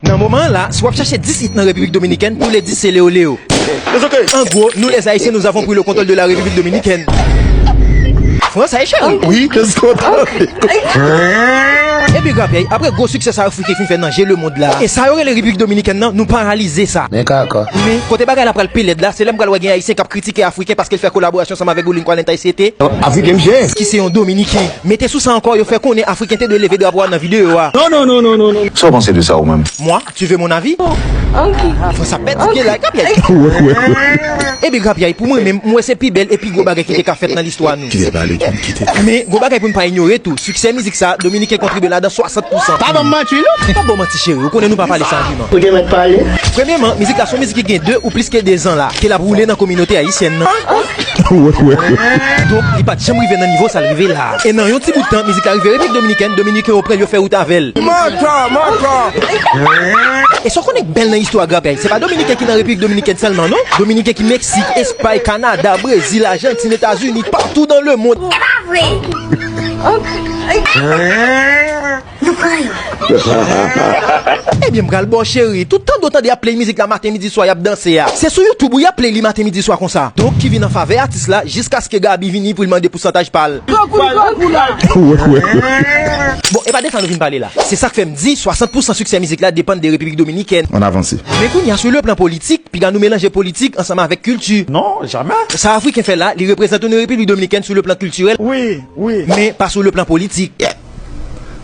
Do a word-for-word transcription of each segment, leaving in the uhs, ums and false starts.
Nan moman an la, si w ap chache dis hit nan Repiblik Dominikèn, tou le dis se Leo Leo. An gwo, nous les Haïtiens, nous avons pris le contrôle de la République Dominicaine. Français, chéri. Oui, let's go. Epi grapyay, apre gwo siksè sa Afriken fin fè nan je lemond la, e sa yo rele Repiblik Dominikèn nan, nou paralize sa. Men kaka. Men kote bagay la pral pi lèd la, se lè m pral wè gen Ayisyen k ap kritike Afriken paske l fè kolaborasyon ansanm avèk Bouling Kwalenta Sete, Afriken byen. Ki se yon Dominiken. Mete sou sa ankò, yo fè konnen Afriken te dwe leve drapo a nan videyo a. Non, non, non, non, non, non. Sa w panse de sa ou menm? Mwa, tu veux mon avis? Fò sa pèt ke la, grapyay. Epi grapyay, pou mwen menm, m wè se pi bèl e pi gwo bagay ki te ka fèt nan listwa nou. Kite pale, kite. Men, gwo bagay pou n pa inyore tou, siksè mizik sa, Dominiken kontribye ladan swasant pou san. Pa ban m manti, non. Pa bon manti, cheri, ou konnen nou pa pale san agiman. Ou te mèt pale. Premyèman, mizik la se yon mizik ki gen de ou plis ke de zan la, ke l ap woule nan kominote ayisyèn nan. Donk, li pa t janm rive nan nivo sa l rive la. E nan yon ti bout tan, mizik la rive Repiblik Dominikèn, Dominiken yo pran l, yo fè wout avè l. E sa w konnen k bèl nan istwa grapyay, se pa Dominiken ki nan Repiblik Dominikèn sèlman, non. Dominiken ki Meksik, Espay, Kanada, Brezil, Ajantin, Etazini, patou dan lemond. Ebyen, m pral ba w, cheri. Tout tande w tande y ap play mizik la maten, midi, swa, y ap danse a. Se sou YouTube wi y ap play li maten, midi, swa konsa. Donk, ki vin an favè atis la, jiskaske Gaby vini pou l mande pousantaj pa l. Bon, e pa de sa nou vin pale la. Se sa k fè m di, swasant pou san siksè mizik la depann de Repiblik Dominikèn. Ann avanse. Men kounye a, sou le plan politik, piga nou melanje politik ansanm avèk kilti. Non, jamais. Sa Afriken fè la, li reprezante nou Repiblik Dominikèn sou le plan kiltirèl, Oui, oui. men pa sou le plan politik.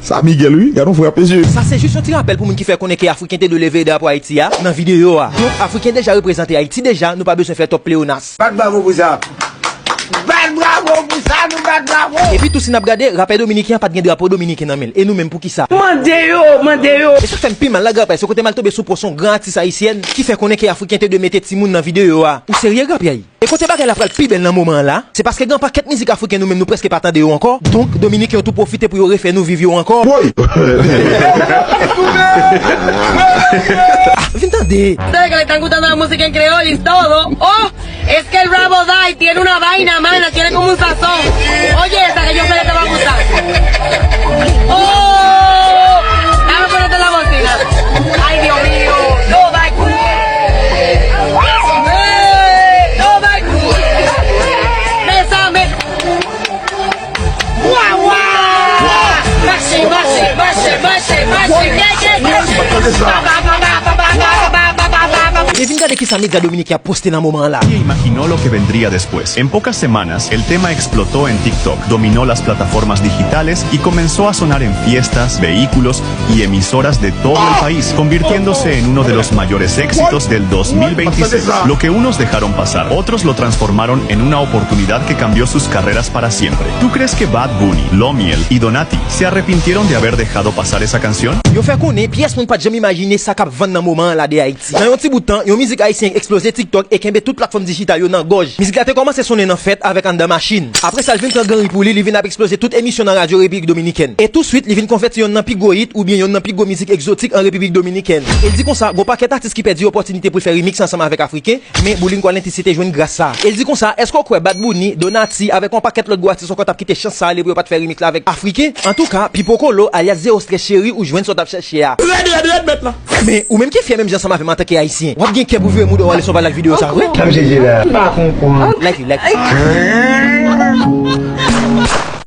Sa Miguel, wi. Gade yon frè pezye. Sa se jis yon ti rapèl pou moun ki fè konnen ke Afriken te dwe leve drapo Ayiti a nan videyo a. Donk, Afriken deja reprezante Ayiti deja, nou pa bezwen fè twòp pleonas. Bat bravo pou sa. Bat bravo pou sa, nou bat bravo. Epi tou, si n ap gade, rapè dominiken an pa t gen drapo dominiken nan men l. E nou menm, poukisa? Mande yo, mande yo. E sa k fè m pi mal la, grapyay, se kote m al tonbe sou pòs yon gran atis ayisyèn ki fè konnen ke Afriken te dwe mete timoun nan videyo a. Ou serye, grapyay? E kote bagay la pral pi bèl nan moman an la, se paske gen yon pakèt mizik afriken nou menm nou prèske pa tande yo ankò. Donk, dominiken yo tou pwofite pou yo refè nou viv yo ankò. Woy! Ah, vin tande. Ustedes que le están gustando la música en criollo y todo. Oh, es que el Bravo Day tiene una vaina, mana, tiene como un sazón. Oye, esa que yo sé que te va a gustar. Oh, dame ponerte la bocina. Ay, Dios mío, no va a escuchar. No va a escuchar. Bésame. Guau, guau. Mache, mache, mache, mache, mache. Yeah, yeah, yeah. Ba, ba, ba. E vin gade kisa medya dominiken ap poste nan moman an la. Nadie imaginó lo que vendría después. En pocas semanas, el tema explotó en TikTok, dominó las plataformas digitales y comenzó a sonar en fiestas, vehículos y emisoras de todo el país, convirtiéndose en uno de los mayores éxitos del dos mil veintiséis. Lo que unos dejaron pasar, otros lo transformaron en una oportunidad que cambió sus carreras para siempre. ¿Tú crees que Bad Bunny, Lumiel y Donati se arrepintieron de haber dejado pasar esa canción? Yo fè konnen pyès moun pa t janm imajine sa k ap vann nan moman an la de Ayiti. Nan yon ti bout tan, yon mizik ayisyen eksploze TikTok e kenbe tout platfòm dijital yo nan gòj. Mizik la te kòmanse sonnen nan fèt avèk Anndan Machin. Apre sa, l vin pran granri pou li, li vin ap eksploze tout emisyon nan radyo Repiblik Dominikèn. E touswit, li vin konvèti yonn nan pi gwo hit oubyen yonn nan pi gwo mizik egzotik an Repiblik Dominikèn. E l di konsa, gon pakèt atis ki pèdi opòtinite pou l fè remix ansanm avèk Afriken, men Bouling Kwalenti se te jwenn gras sa. E l di konsa, èske w kwè Bad Bunny, Donati, avèk yon pakèt lòt gwo atis ankò t ap kite chans sa ale pou yo pa t fè remix la avèk Afriken? Antouka, Pipo Kolo, alyas Zero Stress Cheri, ou jwenn sa w t ap chèche a. Rèd, rèd, rèd, mèt la. Men, ou menm ki fyè menm jan ansanm avè m antanke Ayisyen, w ap gen kè pou vire mouda w ale sou yon valad videyo sa vre? Sa m sezi la. Pa konprann. Like li, like li.